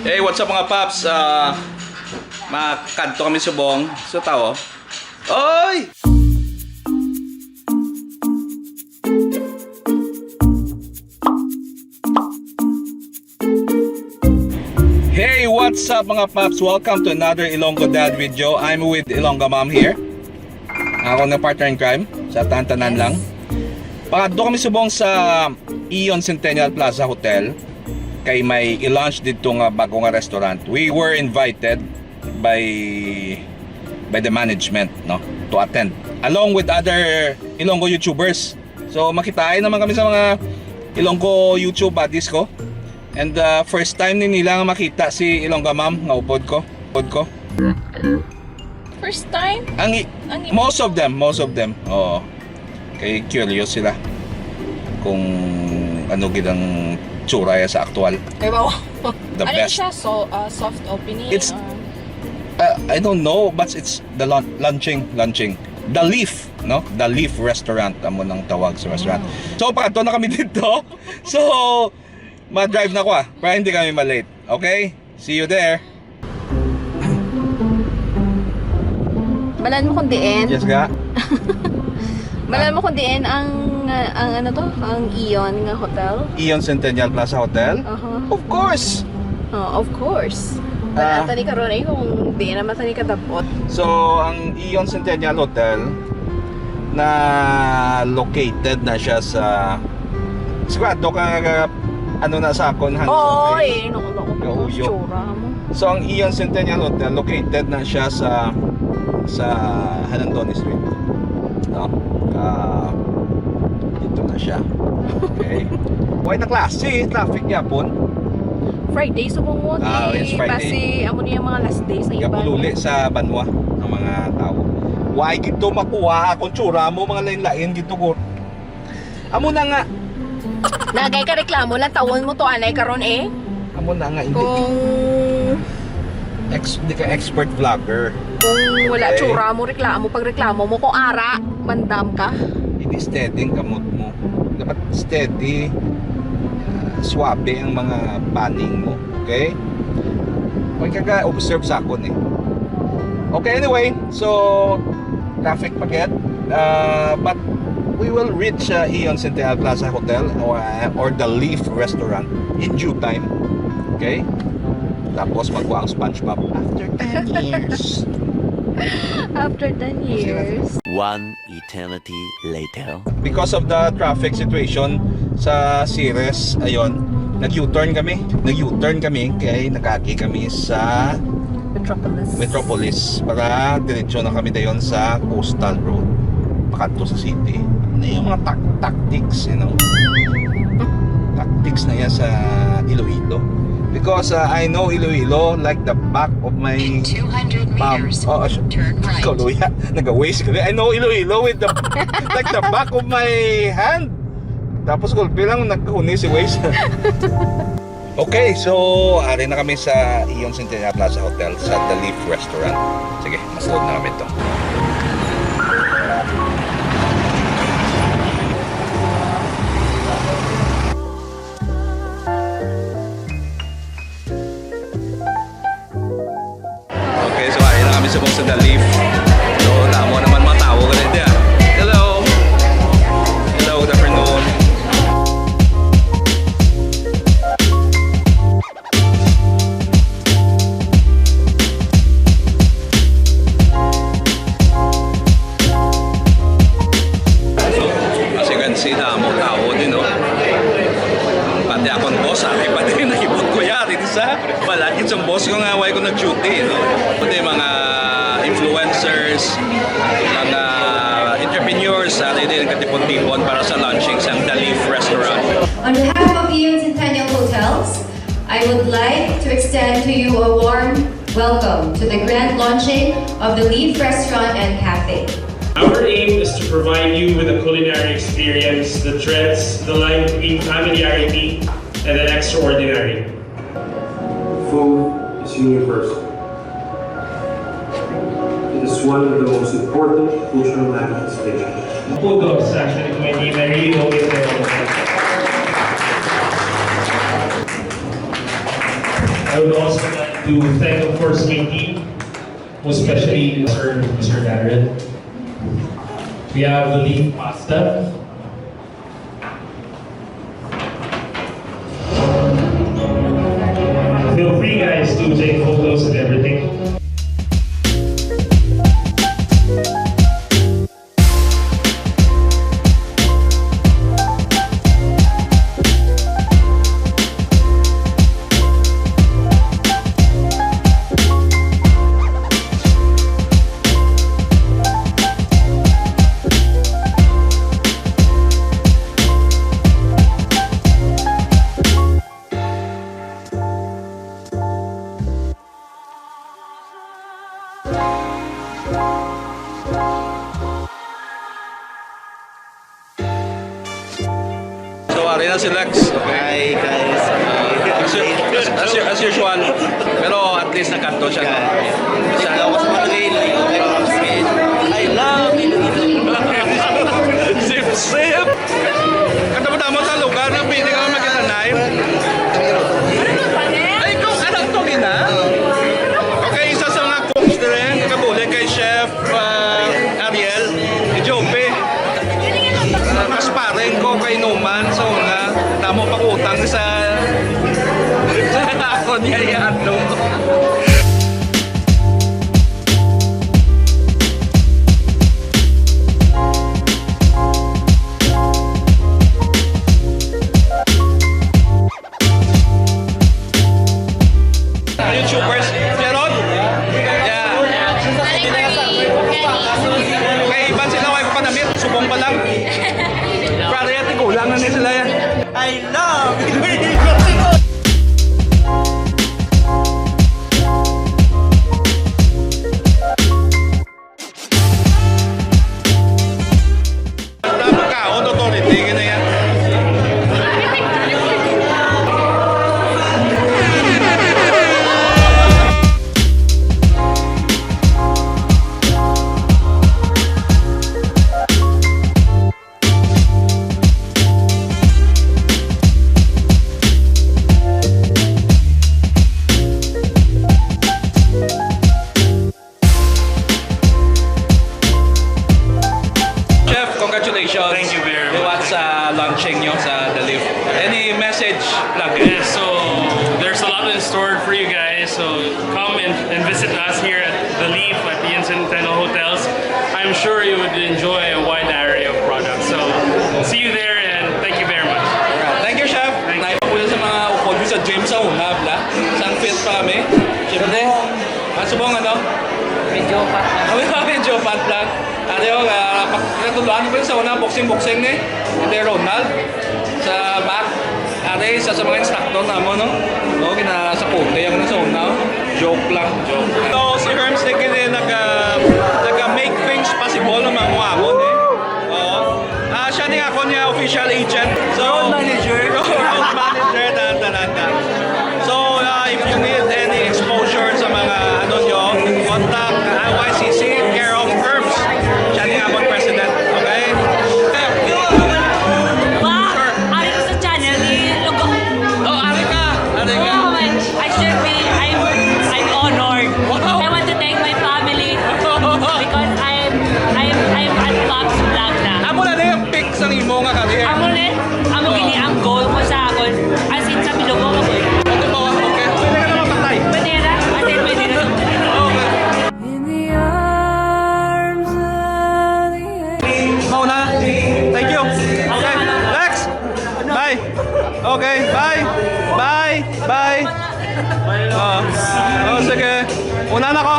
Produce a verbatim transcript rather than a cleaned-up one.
Hey, what's up, mga paps? Ah, makadto kami subong. So, tao. Oy! Hey, what's up, mga paps? Welcome to another Ilonggo Dad video. I'm with Ilongga Mom here. Ako na partner in crime sa tanan-tanan lang. Pakadto kami subong sa Eon Centennial Plaza Hotel kay may i-launch didto nga bago nga restaurant. We were invited by by the management, no, to attend along with other Ilonggo YouTubers. So makitaay naman kami sa mga Ilonggo YouTube buddies ko. And uh, first time ni nila nga makita si Ilongga Ma'am nga upod ko. Upod ko. First time? Ang i- Ang i- most of them, most of them. Oo. Kay curious sila kung ano gid ang tsura ya sa aktual. Kay bawa. The Ano best. Siya? So, uh, soft opening? It's- or- Uh, I don't know, but it's the laun- launching, launching. The Leaf, no? The Leaf Restaurant amo nang tawag sa restaurant. So pakadto na kami dito. So ma-drive na ko ah, para hindi kami ma-late. Okay? See you there. Balan mo kung diin? Yes ga. Balan mo kung diin ang, uh, ang ano to? Ang Eon nga hotel? Eon Centennial Plaza Hotel? Aha. Of course. Oh, of course. Ah. Wala tani karon eh kung diin naman tani kadabot. So ang Eon Centennial Hotel na located na siya sa sigurado ka nga ano na sa akon, Hanson Oo, Place. Eh. Naku, naku, Gauyo. Tsura mo. So ang Eon Centennial Hotel located na siya sa sa Hanandoni Street. No? Ah, dito na siya. Okay. Why na klase? Traffic niya po. Friday, subong mo. Ah, Di it's Friday. Basi, amo niya mga last days na Kaya iba. Pululi sa banwa ang mga tao. Why gito makuha akong tsura mo, mga lain-lain gito ko. Amo na nga. Nagay ka reklamo lang, tawon mo to anay karon eh. Amo na nga, hindi. Kung Ex, hindi ka expert vlogger. kung wala Okay. Tsura mo, reklamo, pag reklamo mo, kung ara, mandam ka. Hindi steady ang kamot mo. Dapat steady, ah, swabe ang mga panning mo. Okay? Kung ka observe sa akon eh. Okay, anyway, so traffic pa gid. Uh, but we will reach uh, Eon Centennial Plaza Hotel or, or the Leaf Restaurant in due time. Okay? Tapos magkuha ang SpongeBob after ten years. After ten years. One eternity later. Because of the traffic situation sa Ceres, ayun, nag-U-turn kami. Nag-U-turn kami kay nagagi kami sa Metropolis. Metropolis para diretso na kami dayon sa Coastal Road pakadto sa city. Ano yung mga tak- tactics, you know? Tactics na yan sa Iloilo. Because uh, I know Iloilo like the back of my In two hundred palm. Meters, Oh, sh- turn right. Ikaw, Luya. Nag-Waze ka. I know Iloilo with the like the back of my hand. Tapos gulpi lang nagkahuni si Waze. Okay, so ari na kami sa Eon Centennial Plaza Hotel sa The Leaf Restaurant. Sige, mas load na kami ito. Okay, so ari na kami sa sa The Leaf. So, tamo naman mga tao ka rin dyan. Hello! Hello, good afternoon. As you can see, damo tao din, no? Pati akong boss, ari pa din, naibot ko yari sa balagid sa boss ko nga, why ko nag-duty, no? Pati mga influencers, mga entrepreneurs, ari din katipon-tipon para sa launching sa The Leaf Restaurant. On behalf of Eon Centennial Hotels, I would like to extend to you a warm welcome to the grand launching of the Leaf Restaurant and Cafe. Our aim is to provide you with a culinary experience that threads the line between familiarity and the extraordinary. Food is universal. It is one of the most important cultural manifestations. Kudos, actually, to my team. I really don't get to know. I would also like to thank, of course, my team, most especially Sir, Mister Darren. We have the lead pasta. Feel free, guys, to take photos and everything. So, ari na si Lex. Okay. Hi, guys. As, as, as usual. Pero at least nagkanto siya, no? Siya. Ako sa mga Iloilo, pero I'm sweet. I love Iloilo. Sip, sip. Katamo-tamo sa lugar na pili ka magkita na. Ay, ikaw, anak to, Lina? Okay, isa sa mga cooks dire, kabuli kay Chef, ah, Ariel, si Jope. Mas pareng ko kay Numan sa una, damo pang utang sa, sa ako niya iadto. YouTubers. Gerald? Yeah. Kay iban sila, way panamit, subong pa lang. Pare, ate, kulang na ni sila yan. I love you. Pagkaon, authority, gini yan. Chef, congratulations. Thank you very much. Liwat sa launching nyo sa The Leaf. Any message lang? Yes, so there's a lot in store for you guys. So come and, and visit us here at The Leaf at the Centennial Hotels. I'm sure you would enjoy a wide array of products. So see you there and thank you very much. Thank you, Chef. Thank you. Naipag po sa mga upod sa gym sa una, bla? Sang fit pa kami. Siyempre. Ang subong, ano? Medyo fat lang. Kami pa, medyo fat lang. Ano yung, ah, pag natuluan ko sa una, boxing-boxing ni Ate Ronald sa back. Ate, isa sa mga instructor namo, no? No, gina-, sa kote ang sa una, oh. Joke lang, joke lang. So, si Herms ni gini nag, ah, nag-make things possible ng mga muamon, eh. Oo. Ah, siya ni ako niya official agent. So, road manager. Road manager, dan, dan, dan, dan. So, ah, if you need any exposure sa mga ano nyo, contact Y C C, care of Herbs. Siya ni amon president, okay? Wow! Ari ko sa channel ni Lugo. Oh, ari ka! Ari ka! Oh, my, I should be, I'm, I'm honored. Wow! I want to thank my family because I'm, I'm, I'm at Bob's Vlog na. Amo na na yung peak sang imo nga career. Amo ni, amo gini ang goal ko sa akon. As in, sa bilog ko, mabuhay. Ano ba? Okay. Pwede ka na mapatay. Pwede na. As in, pwede na. Okay. In the arms of the angel. Mauna. Thank you. Okay. Next. Bye. Okay. Bye. Bye. Bye. Oh. Oh, sige. Una na ko.